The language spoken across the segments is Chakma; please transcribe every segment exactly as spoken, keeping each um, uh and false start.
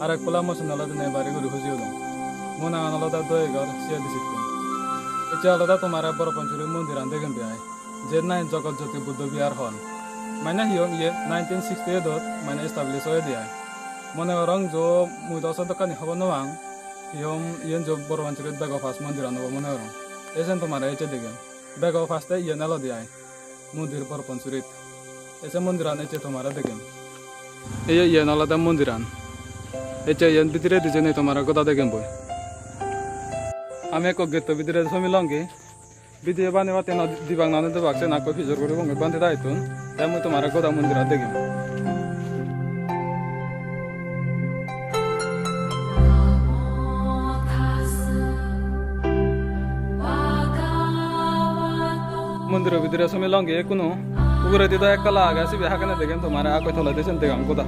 Ek polla mui senottun bari guri huji olung. Mo nangan olode Doyegor, C A D C-ttun. Ecche olode tomare Boro Panchuri mondiran degem de ai. Jen nahi Jagat Jyoti Buddha Vihar hon. Mane hi hom iye nineteen sixty-eight-ot mane establish oyede ai. Mone gorong jo mui do sedokkani hobor no pang. Hi hom iyen jo Boro Panchurit bego first mondiran obo mone gorong. Esen tomare ecche degem. Bego first-e iyen elode ai. Mondir Boro Panchurit. Ecche mondiran ecche tomare degem. Ei iyen olode mondiran. Ecche iyen bidiredi jeinei tomare goda degem boi. Ami ekko getto bidire somi longi. Video banebatte no dibak na no dibak sen ekko pijor guribong bhante dagittun. Te mui tomare goda mondiran degem. Mondiro bidire somi longi ekkunu. Uguredi do ek tala age, sibe hagene degem tomare, akko toledi sen degong goda.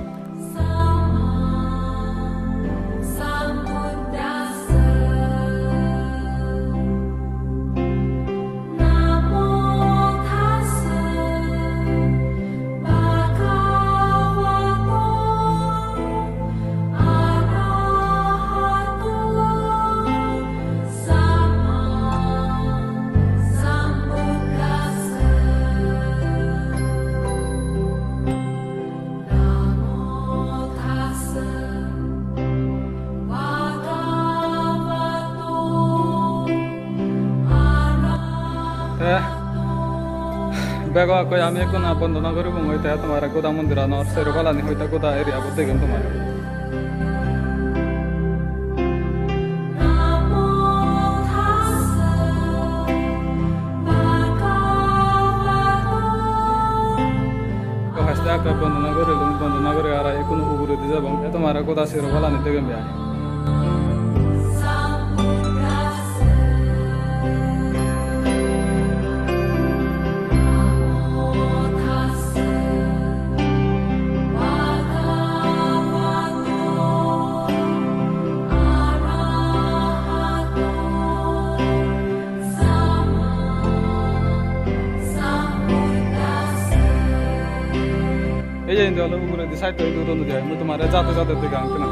Te bego akkoi ami ekkuna bondona guribongoi, te tomare goda mondiranor sero palani hoite goda area bot degem tomare. To haste akke bondona gorilung, bondona gori aro ekkunu uguredi jebong. E tomare goda sero palani degem ai. Ei je indi ole uguredi side-ot idu don de ai, mui tomare jade jade degang kena.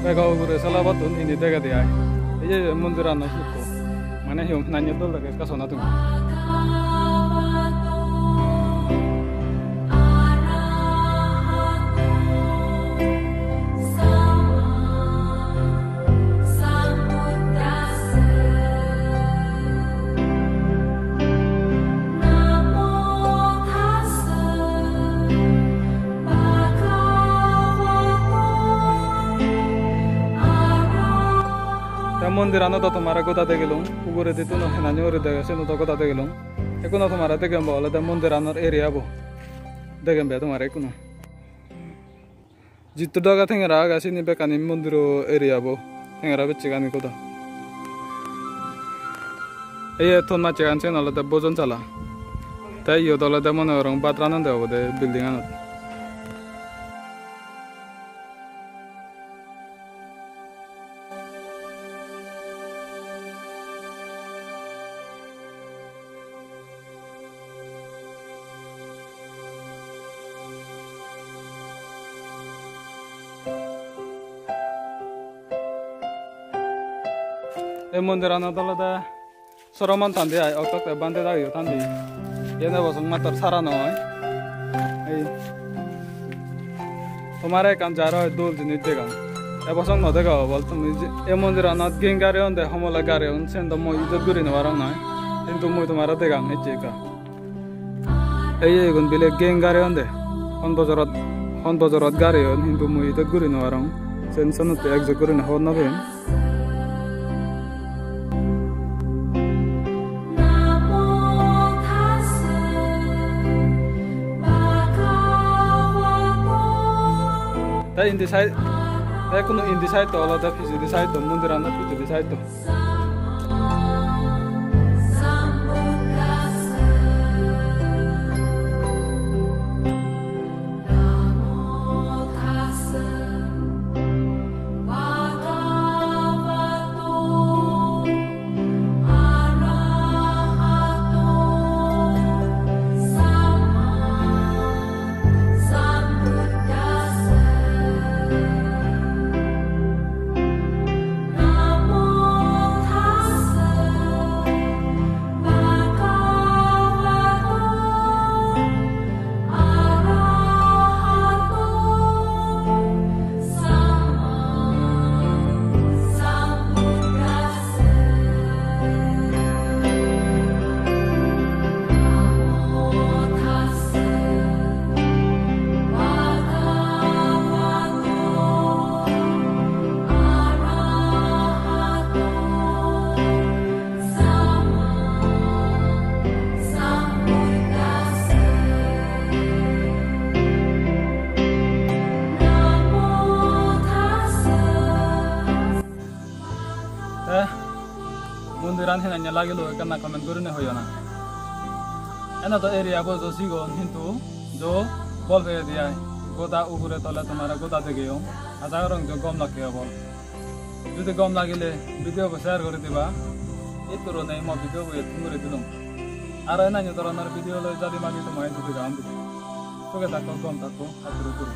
Bego ugure solabattun indi degede ai. Ei je mondirano sukko. Mane hi hom, nanyo dol dege ekka sona tumi. Te mondirano do tomare goda degelung, uguredi tuno henani guri dege, siyeno do goda degelung. Ekkuno tomare degem bo olode mondiranor area bo. Degem be tomare ekkuno. Jittu daga tengera age sini bekkani mondiro area bo. Tengera bechchegani goda. Ei ton macchegan siyen olode bhojon sala. Te iyot olode mone gorong bhat ranonde obode building anot. Ei mondiranot olode soromon tandi ai, okto okto bhante dagiyo tandi. Iyen ebo song mattor sara noi. Ei tomare ekkan jar oi dol jinis degang. Ebo song no dega obol tumi je, ei mondiranot ging gari onde, homole gari on, sen do mui ijot guri no parong noi. Hintu mui tomare degang ecche ekka. Ei iyegun bile geng gari onde. Hon bojorot, hon bojorot gari on, hintu mui idot guri no parong. Sen sonotte exact gurine hobor no pem. Te indi side, te hono indi side to olode pijedi side to, mondirano pijedi side to. Te mondiran henanne lagilo ekkana comment gurinei hoyona. Ena do area bo jo sigon hintu jo bol peyede ai. Goda ugure tole tomare goda degeyong. Aja gorong jo gom lakke obol. Judi gom lagile video bo share guri diba. Itturone mo video bo ettun guri dilung. Aro enanyo doronor video loi jadi madi tomare judi gam dibi. Suge thakko, gom thakko, hatturu turu.